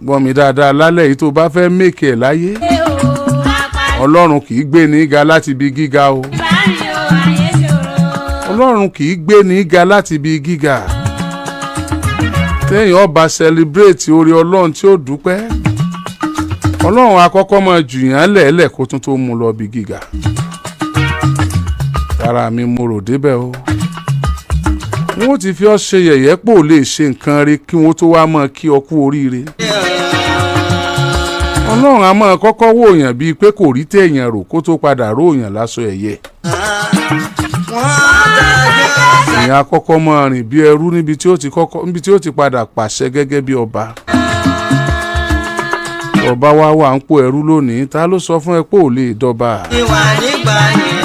Gbọ́ mi dáadáa lálẹ́ yìí, tó bá fẹ́ make ẹ̀ láyé, Ọlọ́run kì í gbé ní ga láti ibi gíga o. Ọlọ́run kì í gbé ní ga láti ibi gíga. Téèyàn bá celebrate oore Ọlọ́run tí ó dúpẹ́, Ọlọ́run akọ́kọ́ máa jùyàn lẹ́ẹ̀lẹ̀ kó tún tó mú lọ bí gíga. Tara mi mo rò débẹ̀ o. Wọ́n ti fi ọ́ ṣe yẹ̀yẹ́ pò lè ṣe nǹkan rí kí wọ́n tó wá mọ̀ kí ọ kú oríire. Ọlọ́run a máa kọ́kọ́ wòyàn bíi pé kò rí téèyàn rò kó tó padà róòyàn láṣọ ẹ̀yẹ. Èèyàn akọ́kọ́ máa rìn bí ẹrú níbi tí ó ti kọ́kọ́, níbi tí ó ti padà pàṣẹ gẹ́gẹ́ bí ọba. Ọba wa wà ń pò ẹrú lónìí, ta ló sọ fún ẹ pé ò lè dọba? Ìwà nígbà yẹn.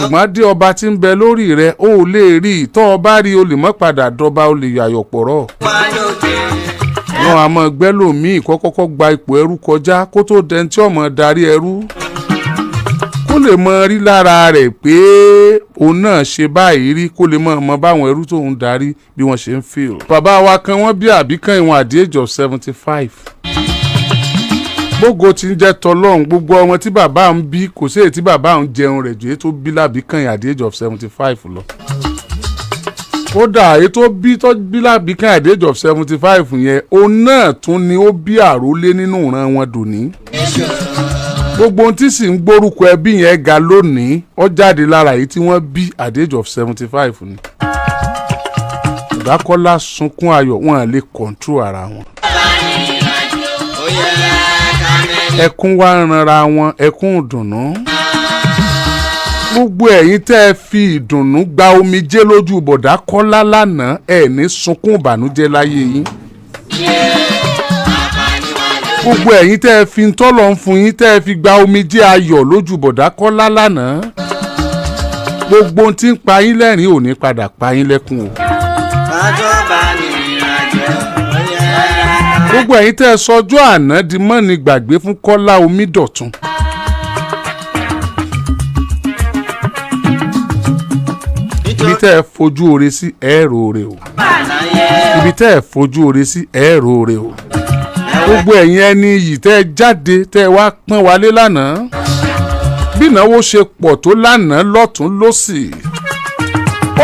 Ṣùgbọ́n dé ọba tí ń bẹ lórí rẹ, ó lè rí i. Tọ́ ọba rí, o lè mọ́ padà dọba, o lè yàyọ̀ pọ̀rọ̀. Wà lókè. Wọn a máa gbẹ́lòmíì kọ́kọ́kọ́ gba ipò ẹrú kọjá kó tó dẹni tí ọmọ darí ẹrú, kó lè mọ rí lára rẹ̀ pé òun náà ṣe báyìí rí, kó lè mọ ọmọ báwọn ẹrú tóun darí bí wọ́n ṣe ń feel. Bàbá wa kan, wọ́n bí àbíkán ìwọ̀n at the age of 75. Gbogbo tí ń jẹ́ tọlọ́run, gbogbo ọmọ tí bàbá ń bí, kò sí èyí tí bàbá ń jẹun rẹ̀ ju èyí tó bí lábíkán at the age of 75 lọ. Kódà èyí tó bí lábíkán at the age of 75 yẹn, òun náà tún ni ó bí àrólé nínú ìran wọn dòní. Gbogbo ohun tí sì ń gbórúkọ ẹbí yẹn ga lónìí, ó jáde lára èyí tí wọ́n bí at the age of 75 ni. Ìdákọ́lá sunkún ayọ̀, wọn lè control ara wọn. Ó yẹ ká mẹ́ni. Ẹkún wá ń ranra wọn, ẹkún ìdùnnú. Gbogbo ẹ̀yin tẹ́ ẹ fi ìdùnnú gba omijé lójú bọ̀dá Kọ́lá lánàá, ẹ̀ ní sunkún ìbànújẹ́ láyé yín. Gbogbo ẹ̀yin tẹ́ ẹ fi tọ́lọ̀ ń fún yín, tẹ́ ẹ fi gba omijé ayọ̀ lójú bọ̀dá Kọ́lá lánàá, gbogbo ohun tí ń pa yín lẹ́rìn ò ní padà pa yín lẹ́kún o. Bájọ́ bá ní ìrìnàjò. Ó yẹ Gbogbo ẹ̀yin tẹ́ ẹ sọjọ́ àná di mọ́ni gbàgbé fún Kọ́lá Omídọ̀tun, ibi tẹ́ ẹ fojú oore sí, ẹ rò oore o. Ibi tẹ́ ẹ fojú oore sí, ẹ rò oore o. Gbogbo ẹ̀yin ẹni yìí tẹ́ ẹ jáde, tẹ́ ẹ wá pọ́n wálé lánàá, bí ìnáwó ṣe pọ̀ tó lánàá lọ́tún lọ́sì,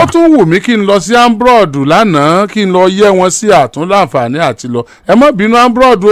ó tún wù mí kí n lọ sí Ambrod lánàá, kí n lọ yẹ́ wọn sí àtún láǹfààní àti lọ. Ẹ má bínú, Ambrod o.